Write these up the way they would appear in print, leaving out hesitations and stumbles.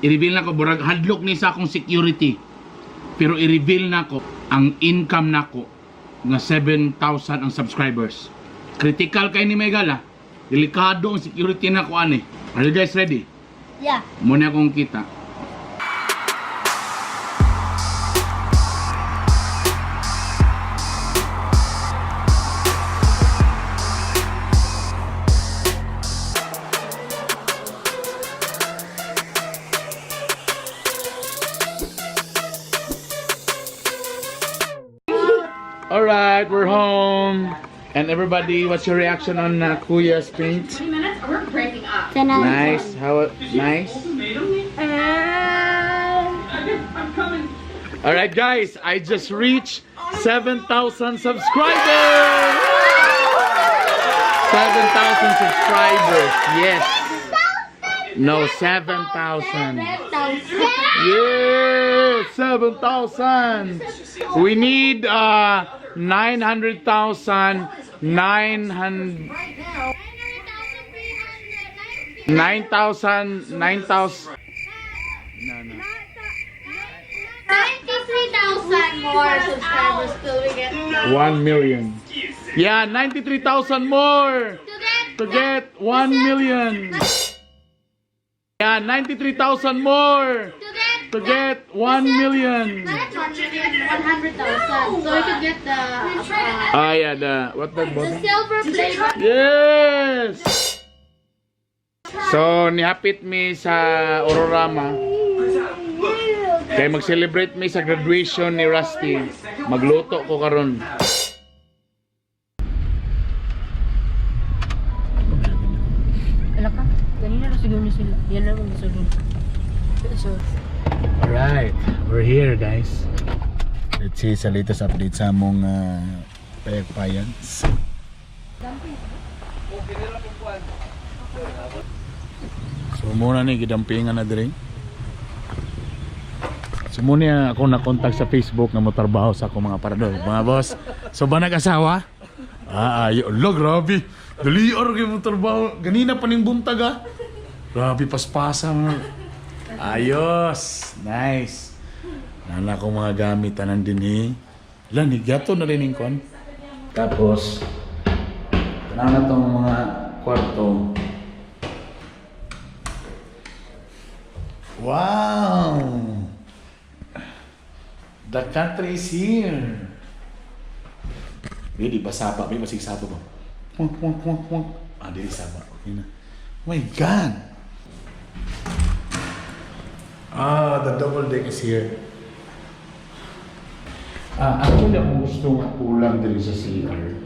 I-reveal na ko, burag hadlok ni sa akong security. Pero i-reveal na ko ang income nako nga 7,000 ang subscribers. Critical kay ni Megala. Delikado ang security nako ani. Are you guys ready? Yeah. Muna akong kita. Alright, we're home. And everybody, what's your reaction on Kuya's paint? 20 minutes? We're breaking up. Nice. How nice? I'm coming. Alright guys, I just reached 7,000 subscribers! 7,000 subscribers, yes. No, 7,000. Yeah, 7,000. We need 900,000. 9,000. 9,000. No. 93,000 more subscribers till we get 1 million. Yeah, 93,000 more to get 1 million. Yeah, 93,000 more to get 1 million. 100,000. So we could get the Yeah, the silver plate. Yes. So nihapit mi sa Ororama. Kaya mag-celebrate mi sa graduation ni Rusty. Magluto ko karon. Ala ka? Ganina na siguro ni sila. Yan lang ang gusto doon. So, Alright, we're here guys. Let's see sa latest update sa among payag-payans. So muna ni gidampingan na diri. So muna ako na-contact sa Facebook na motorbaho sa akong mga parador. Mga boss, so ba nag-asawa? Lo, grabe. Dali gyud motorbaho. Ganina pa ning buntag ah. Grabe paspasa. Ayos, nice. Nana ko mga gamit tanan dinhi. Lan gato na rin kon. Tapos tanan tong mga kwarto. Wow! The country is here. Di ba sapa? May masig sapa ba? Wak. Di sapa. Okay na. Oh my God! The double deck is here. Actually, akong gusto nga ulang diri sa CR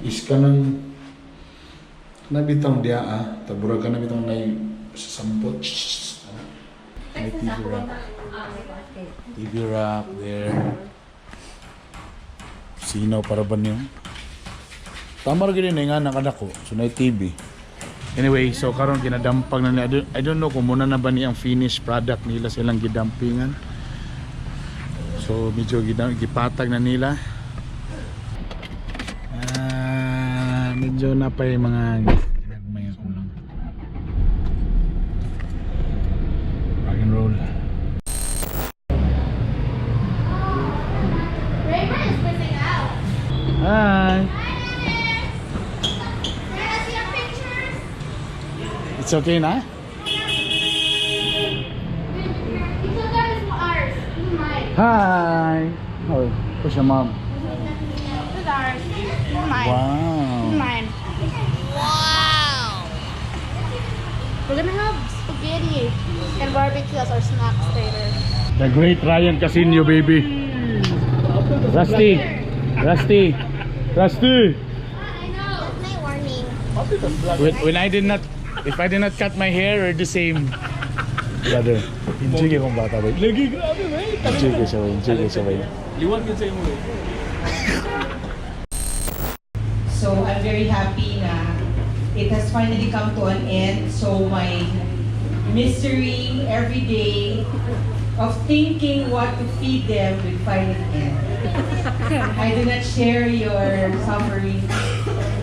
is kanang nabitang dia tabura ka nabitang na sa sampot. May TV rack there. Sinaw para ba niyo? Tama rin nga nakadako. So na TV. Anyway, so karon ginadampang na nila. I don't know kung muna na ba niyang finished product nila silang gidampingan. So medyo gipatag na nila. Medyo na pa yung mga ginagmay kulang. Rock and roll. Raymond is missing out. Hi. It's okay na? Hi. Oh, where's your mom? This is ours. Mine. Wow. Mine. Wow. We're gonna have spaghetti and barbecue as our snacks later. The great Ryan Casino, baby. Rusty. I know. Night warning. If I did not cut my hair, or the same. Brother, enjoy kong bata ba? Lagi grabe ba? Enjoy siya ba? Liwan ka sa imo. So I'm very happy na it has finally come to an end. So my mystery every day of thinking what to feed them will finally end. I do not share your suffering.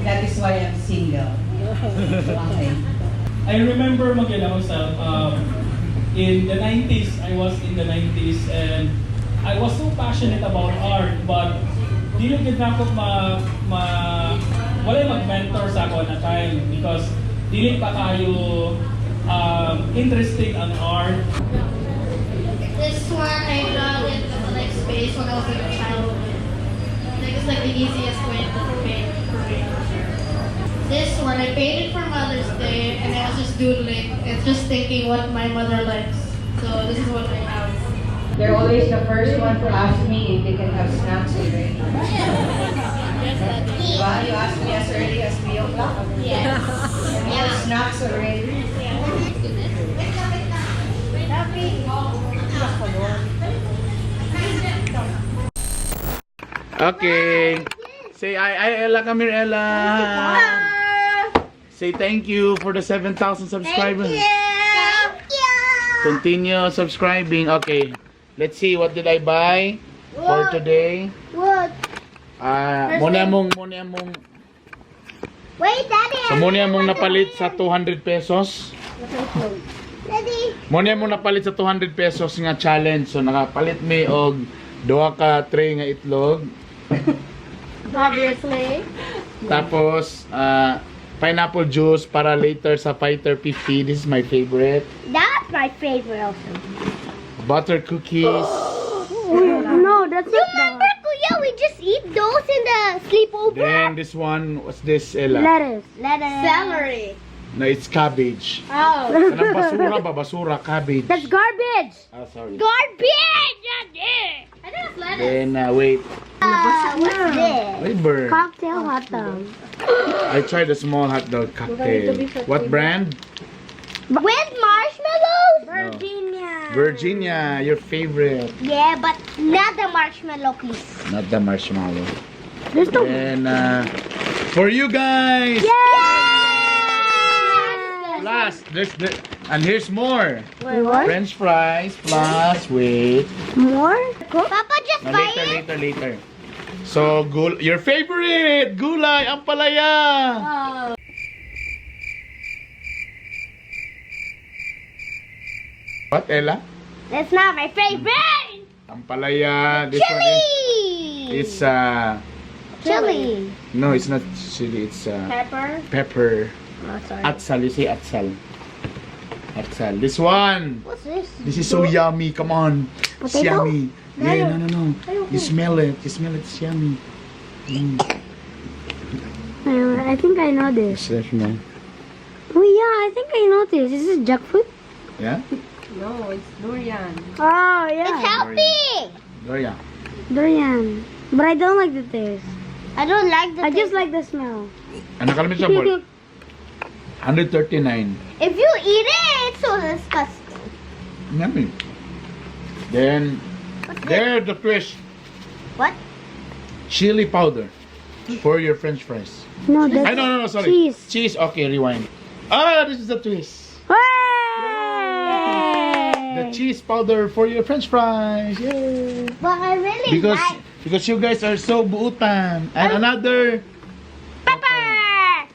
That is why I'm single. Okay. I remember magila ko sa in the 90s. I was in the 90s and I was so passionate about art, but dili gid na ako wala mag-mentor sa ako na time because dili pa kayo interesting on art. This one I draw in like space when I was like a child. I think it's like the easiest way to paint for me. This one I painted for Mother's Day and I was just doodling and just thinking what my mother likes. So this is what I have. They're always the first one to ask me if they can have snacks already. Diba? You asked me as early as 3 o'clock. Yes. And you have snacks already. Okay. Say Ella, come here, Ella. Say thank you for the 7,000 subscribers. Thank you. Continue subscribing. Okay. Let's see, what did I buy for today? What? Muna mong Wait, Daddy. So muna mong napalit sa 200 pesos. Daddy. Muna mong napalit sa 200 pesos nga challenge. So nakapalit mi og duha ka tray nga itlog. Obviously. Tapos pineapple juice para later sa Fighter 50. This is my favorite. That's my favorite also. Butter cookies. No, that's not. Remember, Kuya, we just eat those in the sleepover. Then this one, what's this, Ella? Lettuce. Celery. No, it's cabbage. Oh. Anong basura ba? Basura, cabbage. That's garbage. Sorry. Garbage. Daddy. I think it's lettuce. Then wait. What's this? Flavor. Cocktail hot dog. I tried the small hot dog cocktail. What brand? With marshmallows? Virginia. Virginia, your favorite. Yeah, but not the marshmallow, please. Not the marshmallow. There's no. And for you guys. Yeah! Plus, and here's more. Wait, what? French fries plus wait. More? Papa, just No, buy later, it. later. So, your favorite, gulay, ampalaya. What, Ella? That's not my favorite. Ampalaya. This one Chili. is Chili. no, it's not chili. It's Pepper. pepper. Oh, sorry. Atsal. You say atsal. Atsal. This one. What's this? This is so yummy. Come on. It's Potato? yummy. Yeah, no. You smell it. You smell it. It's yummy. I think I know this. Yes, no. Oh yeah, I think I know this. Is this jackfruit? Yeah? No, it's durian. Oh yeah. It's healthy. Doria. Durian. But I don't like the taste. I don't like the taste. I just like the smell. Ano kalamit sa board? 139. If you eat it, it's so disgusting. Yummy. Then, there the twist. What? Chili powder for your French fries. No, that's Ay, no, sorry. cheese. Cheese, okay, rewind. This is the twist. The cheese powder for your French fries. Yay. But I really like Because you guys are so buutan. And another. pepper.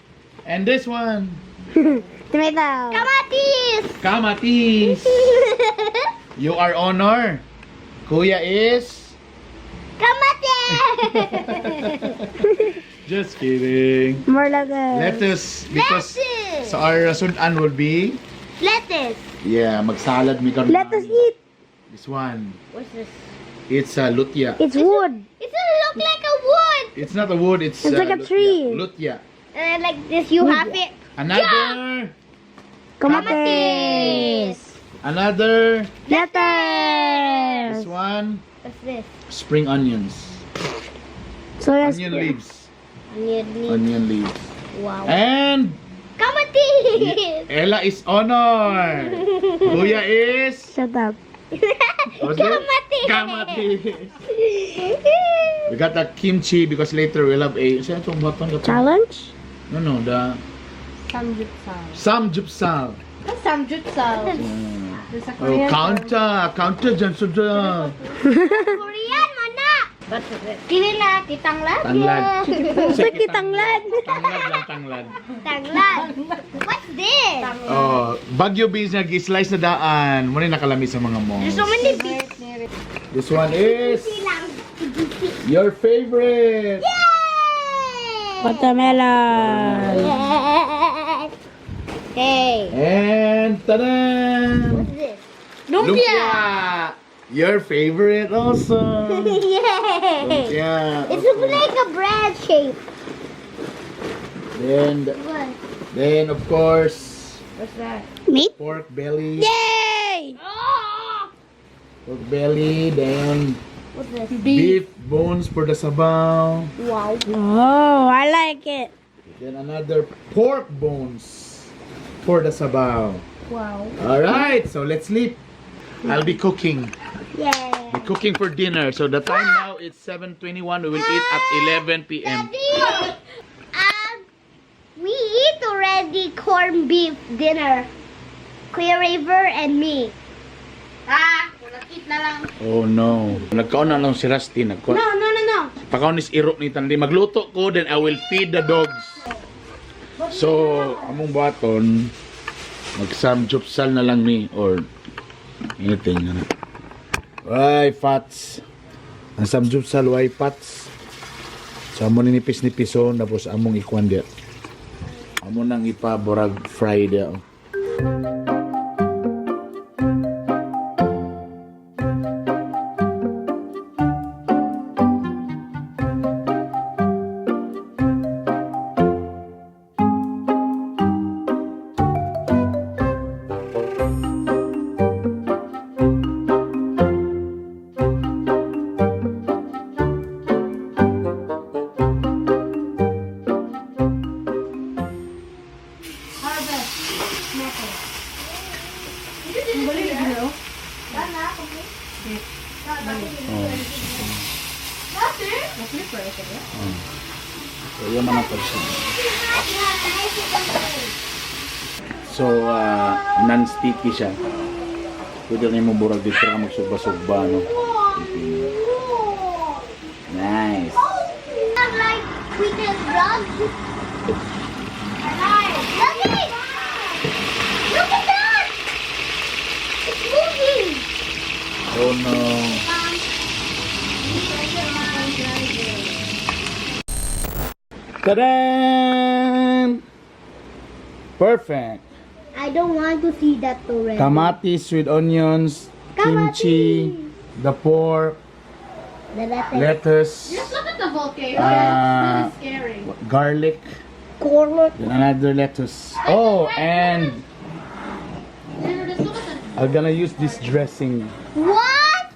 And this one. Tomato. Kamatis. Kamatis. You are honor. Kuya is. Kamatis. Just kidding. More lettuce. Lettuce. Because so our sunan will be. Lettuce. Yeah, magsalad mi karon. Let us eat. This one. What's this? It's lutya. It's wood. It doesn't look like a wood. It's not a wood, it's like a lutya. tree. Lutya. Like this, you have it. Another. Kamatis. Another. Lettuce. This one. What's this? Spring onions. Soya Onion leaves. Onion leaves. Onion leaves. Wow. And Kamatis. Ella is honor. Kuya is. Shut up. What's that? Kamatis. Kamatis. We got the kimchi because later we'll have a. Saan itong button? Challenge? No, the Samgyeopsal. samgyeopsal. Samgyeopsal. There's a Oh, Korean counter dyan sa dyan. Korean, mana? What's it? Kili na, kitanglad. Tanglad. Sa kitanglad. Tanglad lang, tanglad. Tanglad. What's this? Oh, Baguio beans na slice na daan. Muna nakalami sa mga mo. There's so many beans. This one is your favorite. Watermelon. Hey. And ta-da! What's this? Lumpia. Your favorite also. Yay! Lumpia. It looks like a bread shape. What? Then of course, What's that? Meat? pork belly. Yay! Pork belly. Then What's this? beef bones for the sabaw. Wow. Oh, I like it. Then another pork bones for the sabaw. Wow. Alright, so let's sleep. I'll be cooking. Yay. Be cooking for dinner. So the time now is 7:21. We will eat at 11 p.m. Daddy, we eat already corned beef dinner. Kuya River and me. Eat na lang. Oh no. Nagkaon na lang si Rusty. No. Pakaon is iro ni Tandi. Magluto ko, then I will feed the dogs. So, among baton, mag-samjupsal na lang ni or anything. Why, fats. Ang samjupsal, why, fats. So, among ninipis-nipis o, tapos among ikwan dia. Among nang ipaborag fry dia. So, yan mga person. So, non-sticky siya. Pwede rin mo burag dito ka magsugba-sugba, no? Nice. Like we can run. Daddy! Look at that! It's moving! Oh no. Ta-da! Perfect. I don't want to see that already. Kamatis with onions, kimchi, the pork, The lettuce, Just look at the volcano. Ah. It's really scary. garlic, corn. then another lettuce. Oh, and Just look at the I'm gonna use this dressing. What?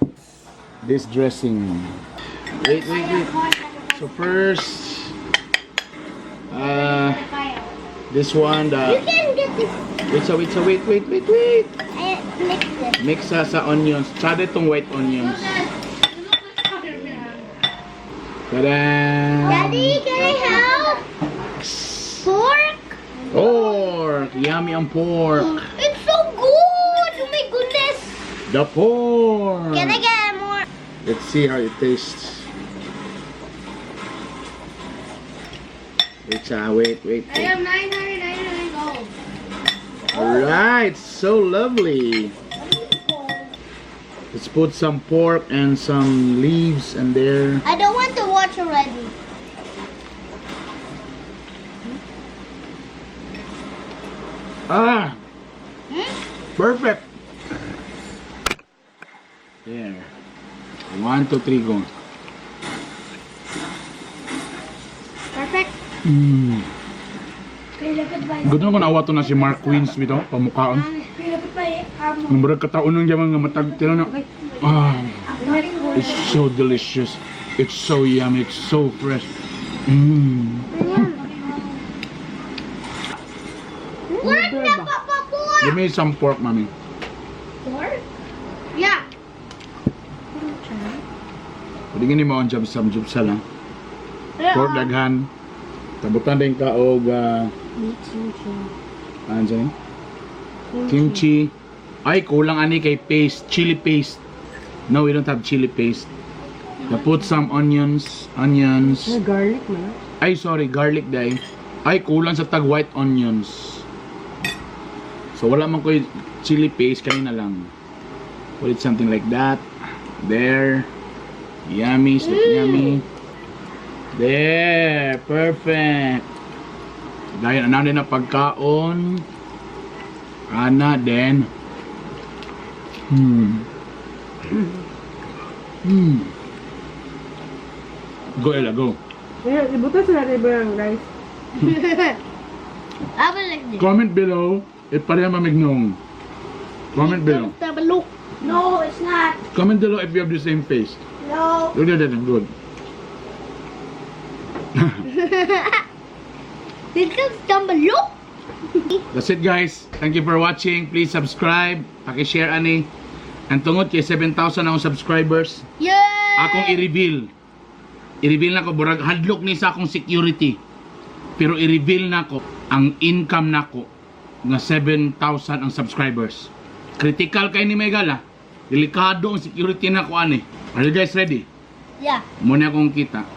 This dressing. Wait. So first, this one, You can get this. wait. Mix this. Mix sa onions. Tsada itong white onions. Ta-da! Daddy, can I help? Pork? Pork! Yummy ang pork. It's so good! Oh my goodness! The pork! Can I get more? Let's see how it tastes. Wait. I have 999 gold. Alright, so lovely. Let's put some pork and some leaves in there. I don't want to watch already. Perfect. There. 1, 2, 3, go. Perfect. Gusto ko naawa to na si Mark Queens bito, pamukhaan. Ang barag kataon nung jaman nga matag tira na. It's so delicious. It's so yummy. It's so fresh. Pork na papa pork! Give me some pork, mommy. Pork? Yeah. Pwede gini mo ang some jubsa lang. Pork daghan. Tabutan din ka og ano dyan? Kimchi. Ay, kulang ani kay paste, chili paste. No, we don't have chili paste. I put some onions. Garlic man. Ay, sorry, garlic dahil. Ay, kulang sa tag white onions. So wala man ko yung chili paste, kanina lang. Put it something like that. There. Yummy, so yummy. There, perfect. Dahil na din na pagkaon. Ana din. Go Ella, go. Eh, ibutas na rin ba ang rice? I will like this. Comment below if pareha mamignong. Comment below. Have a look. No, it's not. Comment below if you have the same face. No. Look at that, good. This is down below. That's it guys. Thank you for watching. Please subscribe. Paki-share ani. Ang tungod kay 7,000 akong subscribers. Yay! Akong i-reveal. I-reveal na ko burag hadlok ni sa akong security. Pero i-reveal na ko ang income nako nga 7,000 ang subscribers. Critical kay ni Megala. Delikado ang security nako ani. Are you guys ready? Yeah. Muna akong kita.